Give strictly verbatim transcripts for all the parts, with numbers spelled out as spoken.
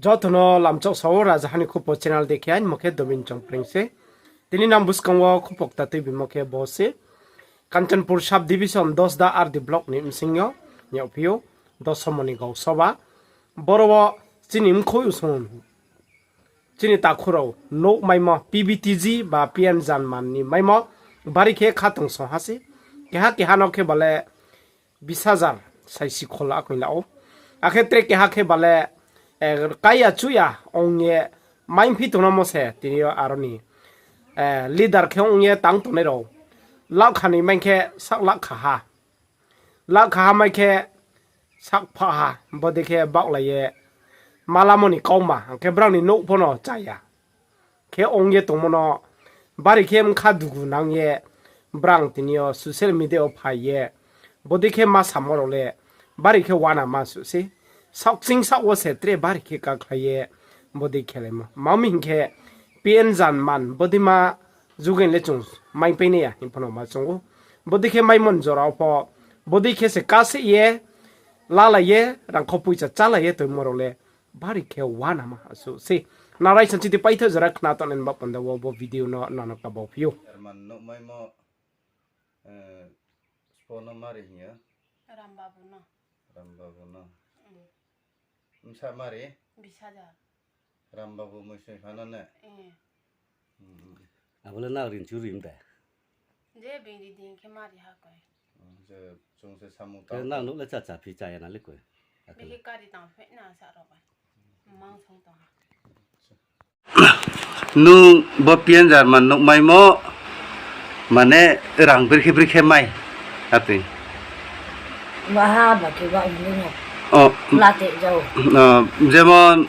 Joto no lamchok sao Raja Hani Khupo channel de khe, aini mo khe Dobin Chongpreng se. Tini nang buskang wo khupo kta tuibimo khe bo se. Kanchanpur sub division Dosda R D block ni bsing yo, yagphi ou, Dosomoni Gausoba. Boro wo chini mkhoi usung, chini takhu rao nouh maimo P V T G ba P N Janman ni maimo bari khe khatungsung ha se. Keha keha no khe ba le bis hajar saisi khola koi la ou. Akhe tre keha khe ba le, eh, kaiya chuya ong ye maiphi tongnamo se tini yo aro ni, eh, leader khe ong ye tang tongnai rao. Lakh kha ni mai khe sak lakh kha ha. Lakh kha ha mai khe sak pha ha. Bodei khe baohlai ye malamo ni kauma, hing khe brao ni nouh pho no chaya khe ong ye tongmo no bari khe bkha dugu nang ye brang tini yo social media wo phai ye bodei khe ma samo rao le bari khe uana ma suh sei. Saohkching saoh wo se tre bari khe kakhlai ye bodei khelaimo. Ma mi hing khe P N Janman bodei ma jugen le chung maipai nai ya hing pho no ma chung ou. Bodei khe maimon jora wo pho bodei khe se kaseh ye, lalai ye, rangkho poicha chálai ye tongmo rao le bari khe uana ma suh sei. Nang raisa chiti paithaoh jora khna tongnai ni ba panda wo bo video no nang no kabau phi ou. Chairman nouhmaimo, eh, spo no mari hing yo? Rambabu no. Rambabu no. Bsa mari? Bis hajar. Rambabu Muisoi phano ne? Abo le nang rinchu rim de? Je bini ding khe mari ha koi. Je chung se samung tang. Nang nouh le cha cha phi chaya na le koi. Bini kari tang phe na sa rao bai. Mang song tong ha. Nung bo P N Janman nouhmaimo, mane rang brekhe brekhe mai, atoi. Baha ba khe ba ong no. O, late jao. O, jemon,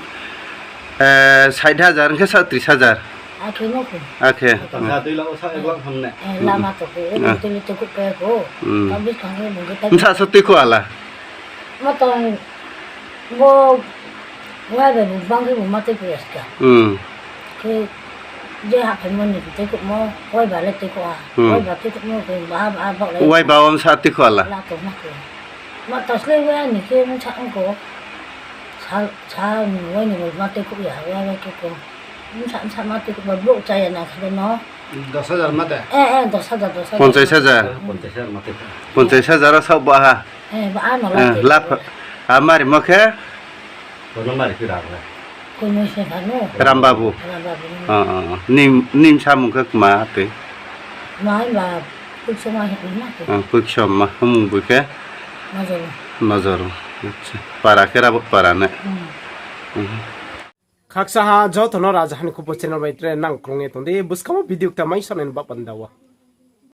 eh, sait hajar hing khe sa tris hajar. Akhe no khe. Akhe. Tangka tui la o sa ek lakh ham ne. Eh, lama to khe, eh, tui le tui khe pe kho. Tabis kang khe bung khe ta. Bsa so tui kho ala. Ma tong bo wai bai bu bang khe bu ma tei khe ya ska. Khe je haphaimo ni tei khouhmo, wai ba le tei khouh ha. Wai ba tei khouhmo khe ba ha ba ha baoh le. Wai ba wo bsa tei khouh ala. La tong ma khe. Ma ta slei wai ni khe bsa ong kho. Sa, sa ni wai ni wai ma tei khouh ya, wai wai khe kho. Bsa, bsa ma tei khouh ba brouh chaya na khe no. Dos hajar ma de? Eh, eh, dos hajar, dos hajar. Ponchais hajar. Ponchais hajar ma tei khouh. Ponchais hajar wo saoh ba ha. Eh, ba ano la tei khouh. Lap, a mari mo khe? Kono mari khe rang le. Kono se phano. Rambabu. Rambabu. O, o, o. Nim, nim samung khe kma tei? Ma ba Puiksoma hing ma tei. O, Puiksoma, hamung bui khe? Nojor. Nojor. Acha. Para khe Rabot para ne? Khaksa ha joto no Raja Hani Khupo channel bai tre nang krung ye tong di, buskang wo video kta mai sonai ni ba panda wo.